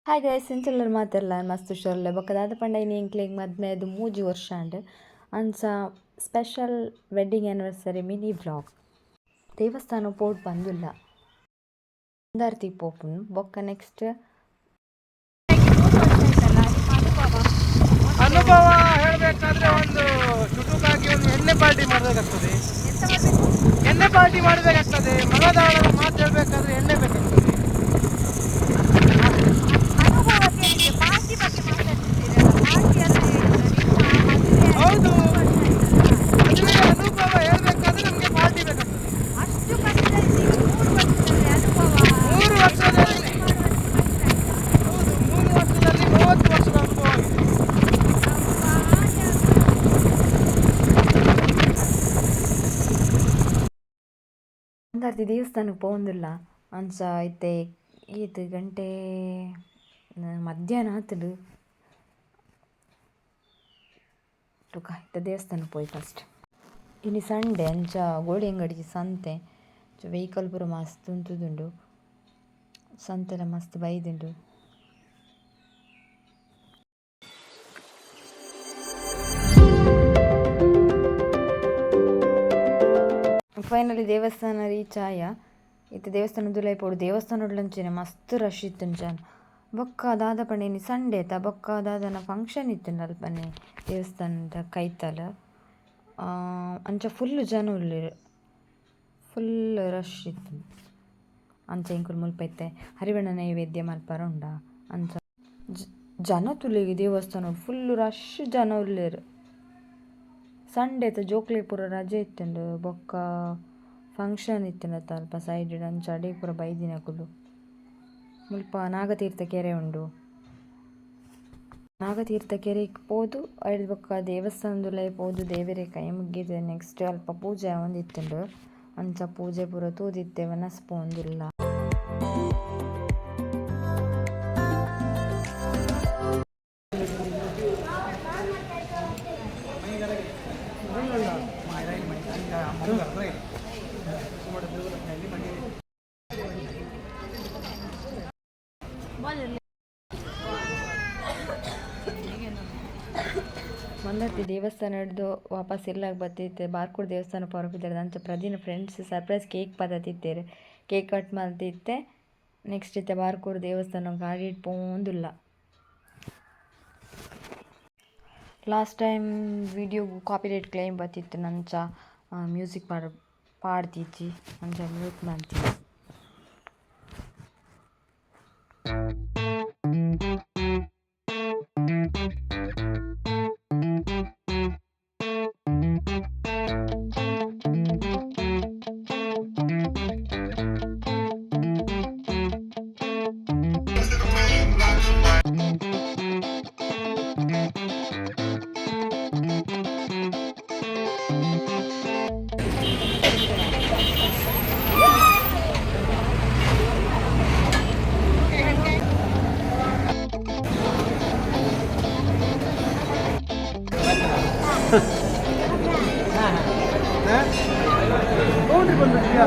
Hi guys, ಎಂಚಲ್ಲರ್ ಮಾತೆರ್ಲ ಮಸ್ತ್ ಹುಷಾರುಲ್ಲೆ. ಬೊಕ್ಕ ದಾದ ಪಂಡ ಇನಿ ಎಂಕ್ಲೆಗ್ ಮದ್ಮೆದು 3 ವರ್ಷ ಆಂಡ್. ಅಂಚ special wedding anniversary mini vlog. ದೇವಸ್ಥಾನ ಪೋಡ್ ಪಂದುಲ್ಲ ಮಂದಾರ್ತಿ ಪೋಪುನು ಬೊಕ್ಕ ನೆಕ್ಸ್ಟ್ ಅನುಭವ ಹೇಳಬೇಕಾದ್ರೆ ಒಂದು ಚುಟುಕಾಗಿ ಒಂದು ಎಣ್ಣೆ ಪಾರ್ಟಿ ಮಾಡಬೇಕಾಗ್ತದೆ. ಎಣ್ಣೆ ಪಾರ್ಟಿ ಮಾಡಬೇಕಾಗ್ತದೆ. ಮಲದಾಳದ ಮಾತು ಹೇಳ್ಬೇಕಾದ್ರೆ ಎಣ್ಣೆ ಬೇಕಾಗ್ತದೆ. ಹೌದು, ಮದುವೆ ಅನುಭವ ಹೇಳ್ಬೇಕಾದ್ರೆ ನಮಗೆ ಪಾರ್ಟಿ ಬೇಕಾಗ್ತದೆ. 3 ವರ್ಷದಲ್ಲಿ, ಹೌದು, 3 ವರ್ಷದಲ್ಲಿ 30 ವರ್ಷದ ಅನುಭವ ಆಗಿದೆ. ಮಂದಾರ್ತಿ ದೇವಸ್ಥಾನಕ್ಕೆ ಪೋವೊಂದುಲ್ಲ. ಅಂಚ ಇತ್ತೆ ಏತ್ ಗಂಟೆ? ಮಧ್ಯಾಹ್ನ ಆತುಂಡು. ತುಕ ಇತ್ತೆ ದೇವಸ್ಥಾನಕ್ಕೆ ಪೋಯಿ ಫಸ್ಟ್. ಇನಿ ಸಂಡೆ, ಅಂಚ ಗೋಳಿಯಂಗಡಿ ಸಂತೆ. ವೆಹಿಕಲ್ ಪೂರ ಮಸ್ತ್ ಉಂತುದುಂಡು. ಸಂತೆಲ ಮಸ್ತ್ ಬೈದುಂಡು. ಫೈನಲಿ ದೇವಸ್ಥಾನ ರೀಚ್ ಆಯ. ಇತ್ತೆ ದೇವಸ್ಥಾನದುಲೈ ಪೋಡು. ದೇವಸ್ಥಾನಡ್ಲಂಚನೆ ಮಸ್ತ್ ರಶ್ ಇತ್ತುಂಡು. ಬೊಕ್ಕ ದಾದ ಪಂಡ ಇನಿ ಸಂಡೆ ಅತ, ಬೊಕ್ಕ ದಾದನ ಫಂಕ್ಷನ್ ಇತ್ತುಂಡು ಅಲ್ಪನೆ ದೇವಸ್ಥಾನದ ಕೈತಲ್. ಅಂಚ ಫುಲ್ ಜನ ಉಲ್ಲೆರ್, ಫುಲ್ ರಶ್ ಇತ್ತುಂಡು. ಅಂಚ ಎಂಕುಲು ಮುಲ್ಪ ಇತ್ತೆ ಹರಿವಣ ನೈವೇದ್ಯ ಮಲ್ಪರೆ ಉಂಡ. ಅಂಚ ಜನ ತೂಲೆಗ್ ದೇವಸ್ಥಾನಡ್ ಫುಲ್ ರಶ್ ಜನ ಉಲ್ಲೆರ್. ಸಂಡೆ ಅತ, ಜೋಕ್ಲೆಗ್ ಪೂರ ರಜೆ ಇತ್ತುಂಡು. ಬೊಕ್ಕ ಫಂಕ್ಷನ್ ಇತ್ತುಂಡತ ಅಲ್ಪ ಸೈಡ್ ಡ್, ಅಂಚ ಅಡೆಗ್ ಪೂರ ಬೈದಿನಕುಲು. ಮುಲ್ಪ ನಾಗತೀರ್ಥ ಕೆರೆ ಉಂಡು. ನಾಗತೀರ್ಥ ಕೆರೆಕ್ ಪೋದು, ಐಡ್ದ್ ಬೊಕ್ಕ ದೇವಸ್ಥಾನದುಲೈ ಪೋದು ದೇವೆರೆ ಕೈ ಮುಗ್ಗಿದ್ ನೆಕ್ಸ್ಟ್ ಅಲ್ಪ ಪೂಜೆ ಆವೊಂದಿತ್ತುಂಡು. ಅಂಚ ಪೂಜೆ ಪೂರ ತೂದಿತ್ತೆ ವನಸ್ ಪೋವೊಂದುಲ್ಲ. ಮಂದಾರ್ತಿ ದೇವಸ್ಥಾನ ಹಿಡ್ದು ವಾಪಸ್ ಇಲ್ಲಾಗ ಬತ್ತಿತ್ತೆ. ಬಾರ್ಕೂರು ದೇವಸ್ಥಾನ ಪರಪಿದ್ದಾರೆ. ಅಂಚ ಪ್ರತಿನ ಫ್ರೆಂಡ್ಸ್ ಸರ್ಪ್ರೈಸ್ ಕೇಕ್ ಪತತಿತ್ತೆರ್. ಕೇಕ್ ಕಟ್ ಮಲ್ತಿತ್ತೆ. ನೆಕ್ಸ್ಟ್ ಇತ್ತೆ ಬಾರ್ಕೂರು ದೇವಸ್ಥಾನ ಗಾಡಿಡ್ ಪೋವೊಂದುಲ್ಲ. Last time video copyright claim ಬತ್ತಿತ್ತು. ಅಂಚ ಮ್ಯೂಸಿಕ್ ಪಾಡ್ದಿಜ್ಜಿ, ಅಂಚ ಮ್ಯೂಟ್ ಮಲ್ತಿನಿ. ಬೌಂಡ್ರಿ ಬಂದ್ಬಿಟ್ಟಿದ್ಯಾ?